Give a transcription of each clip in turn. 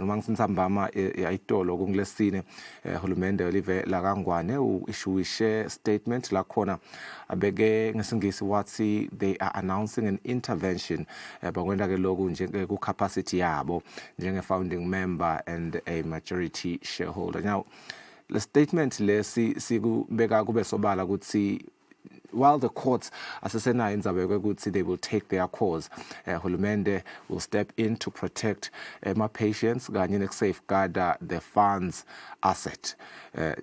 Noma ngisintsambama yayitolo kungilesine, hulumende welive lakaNgwane u-issuishe statement lakhona abeke ngesingisi wathi they are announcing an intervention. Bakwenta ke lokhu nje ku capacity yabo njenge founding member and a majority shareholder. Now le statement lesi sikubeka kube sobala ukuthi while the courts asesenayo indzaba yokuthi they will take their course, hulumende will step in to protect ema-patients kanye neku-safeguard the fund's asset.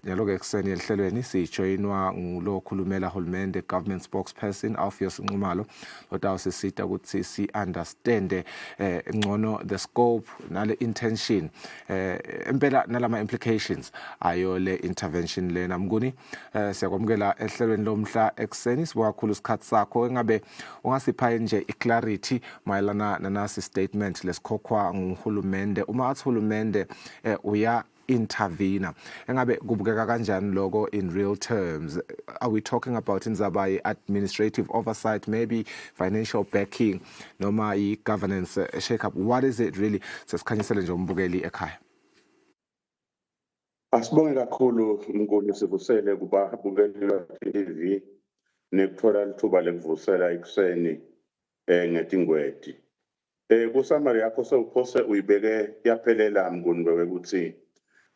Njalo-ke ekuseni ehlelweni sijoyinwa ngulo khulumela hulumende, government spokesperson Alpheus Nxumalo, lotawusisita ukuthi si-understande ngcono the scope nale intention impela nalama implications ayo le intervention lena. Mnguni, siyakwamukela ehlelweni lomhla ekuseni. Sibonga kakhulu isikhathi sakho. Engabe ungasipha nje i-clarity mayelana nanasi statement lesikhokhwa nguhulumende? Uma athi hulumende uya intervene, engabe kubukeka kanjani lokho in real terms? Are we talking about indzaba ye-administrative oversight, maybe financial backing, noma i-governance shake up? What is it really? Sesikhanyisele nje umbukeli ekhaya. Asibonge kakhulu, Mnguni, sivusele kubabukeli TV nekuthola lithuba lekuvusela ekuseni ngetingweti. Ku-summary yakho sewuphose uyibeke yaphelela, Mnguni, kwekuthi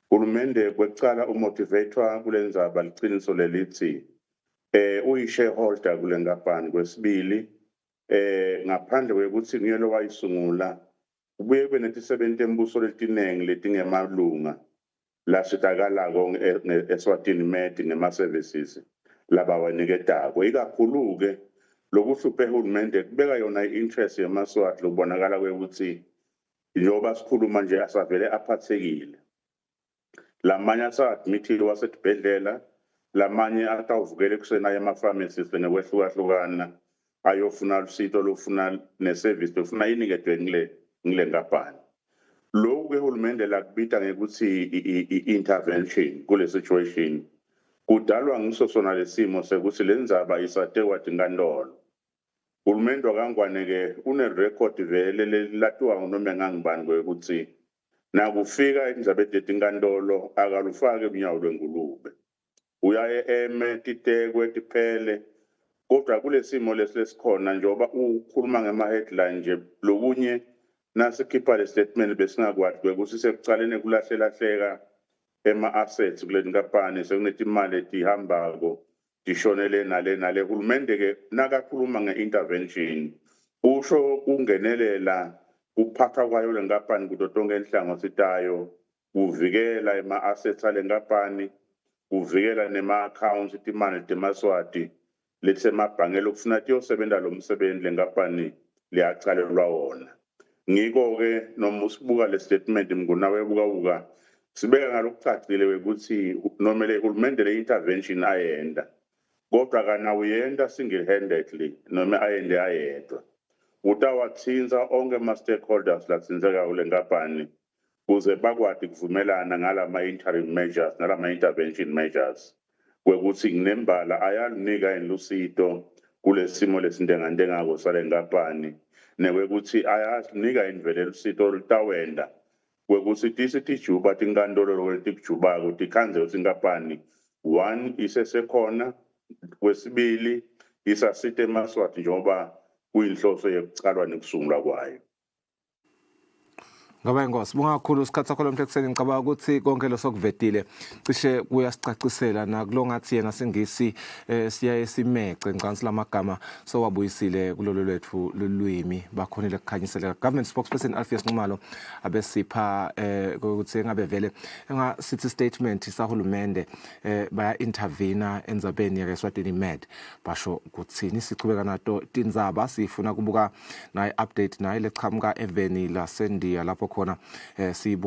hulumende kwekucala umotivatwa kulendzaba liciniso lelithi uyi-shareholder kule nkampani. Kwesibili, ngaphandle kwekuthi nguye lo wayisungula, kubuye kube netisebenti tembuso letinengi letingemalunga lasitakalako eSwatini Med ngema-services labawaniketako. Ikakhulu-ke lokuhluphe hulumende kubeka yona i-interest yemaSwati, lokubonakala kwekuthi njengoba sikhuluma nje asavele aphathekile. Lamanye asa-admitile wasetibhedlela, lamanye atawuvukela ekuseni aye ema-pharmacies ngekwehlukahlukana ayofuna lusito lofuna ne-service lofuna iniketwe ngile nkampani. Lokhu-ke hulumende lakubita ngekuthi i-intervention kule situation kudalwa ngiso sona lesimo sekuthi le ndzaba isatekwa tinkantolo. Hulumende wakaNgwane-ke une-record vele lelatiwa noma engangibani kwekuthi nakufika endzabeni tetinkantolo akalufaki unyawo lwengulube, uyaye eme titekwe tiphele. Kodwa kulesimo lesi lesikhona, njengoba ukhuluma ngema-headline nje, lokunye nasikhipha le statement besingakwati kwekuthi sekucaleni kulahlelahleka ema-assets kule nkampani, sekunetimali letihambako tishonele nale nale. Hulumende-ke nakakhuluma nge-intervention usho kungenelela kuphathwa kwayo le nkampani kuto tonke inhlangothi tayo, kuvikela ema-assets ale nkampani, kuvikela nema-accounts, timali temaSwati letisemabhange lokufuna tiyosebenta lo msebenzi le nkampani liyacalelwa wona. Ngiko-ke noma usibuka le statement, Mnguna, webukabuka sibeka ngalokucacile wekuthi noma le hulumende le intervention ayenda, kodwa kana uyenda single handedly noma ayende ayedwa, utawathinta onke ama-stakeholders latsintseka kule nkampani kuze bakwati kuvumelana ngalama interim measures nalama intervention measures kwekuthi nembala ayalunika yini lusito kulesimo lesintengantengako sale nkampani, nekwekuthi ayalunika yini vele lusito olutawenda kwekuthi tisi tijuba tinkantolo letikujubako tikhandze kutsi inkampani, one, isesekhona, kwesibili isasite emaSwati njengoba kuyinhloso yekucalwa nekusungulwa kwayo. Ngoba inkosi, bonga kakhulu isikhathi sakho lomhla ekuseni. Ngicabanga ukuthi konke lo sokuvetile cishe kuyasicacisela nakulo ngathi yena singisi siyaye simece ngcansi lamagama sowabuyisile kulolu lwethu lulwimi, bakhonile kukhanyiseleka. Government spokesperson Alpheus Nxumalo abesipha ukuthi engabe vele enga sithi statement sahulumende baya intervene endzabeni yake Eswatini Med basho kuthini. Sichubeka nato tindzaba, sifuna kubuka nayi update nayi lechamuka eveni lasendiya lapho khona siyibona.